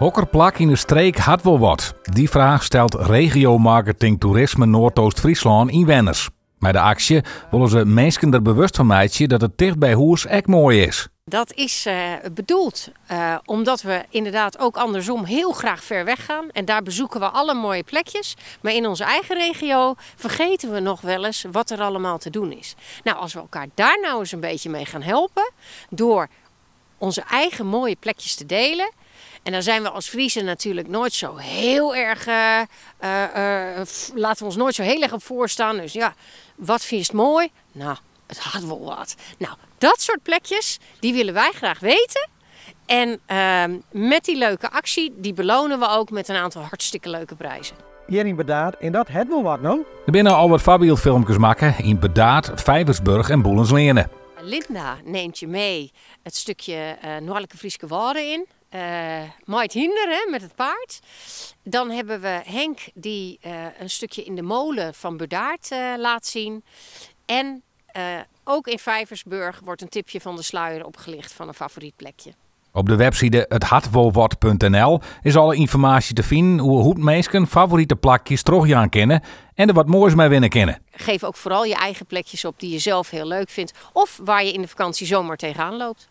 Hokker plak yn de streek hat wol wat? Dy fraach stelt Regiomarketing Toerisme Noardoost-Fryslân ynwenners. Mei de aksje wolle se minsken der bewust fan meitsje dat it ticht by hûs ek moai is. Dat is bedoeld omdat we inderdaad ook andersom heel graag ver weg gaan. En daar bezoeken we alle mooie plekjes. Maar in onze eigen regio vergeten we nog wel eens wat er allemaal te doen is. Nou, als we elkaar daar nou eens een beetje mee gaan helpen, door onze eigen mooie plekjes te delen. En dan zijn we als Friezen natuurlijk nooit zo heel erg, laten we ons nooit zo heel erg op voorstaan. Dus ja, wat vind je mooi? Nou, it hat wol wat. Nou, dat soort plekjes, die willen wij graag weten. En met die leuke actie, die belonen we ook met een aantal hartstikke leuke prijzen. Hjir yn Burdaard en dat hat wol wat, no? Der binne al wat foarbyldfilmkes makke yn Burdaard, Vijversburg en Boelensleane. Linda neemt je mee het stukje Noardlike Fryske Wâlden in. Mei it hynder, hè, met het paard. Dan hebben we Henk die een stukje in de molen van Burdaard laat zien. En ook in Vijversburg wordt een tipje van de sluier opgelicht van een favoriet plekje. Op de webside ithatwolwat.nl is alle ynformaasje te finen oer hoe't minsken favorite plakjes trochjaan kinne en der wat moais mei winne kinne. Geef ook vooral je eigen plekjes op die je zelf heel leuk vindt of waar je in de vakantie zomaar tegenaan loopt.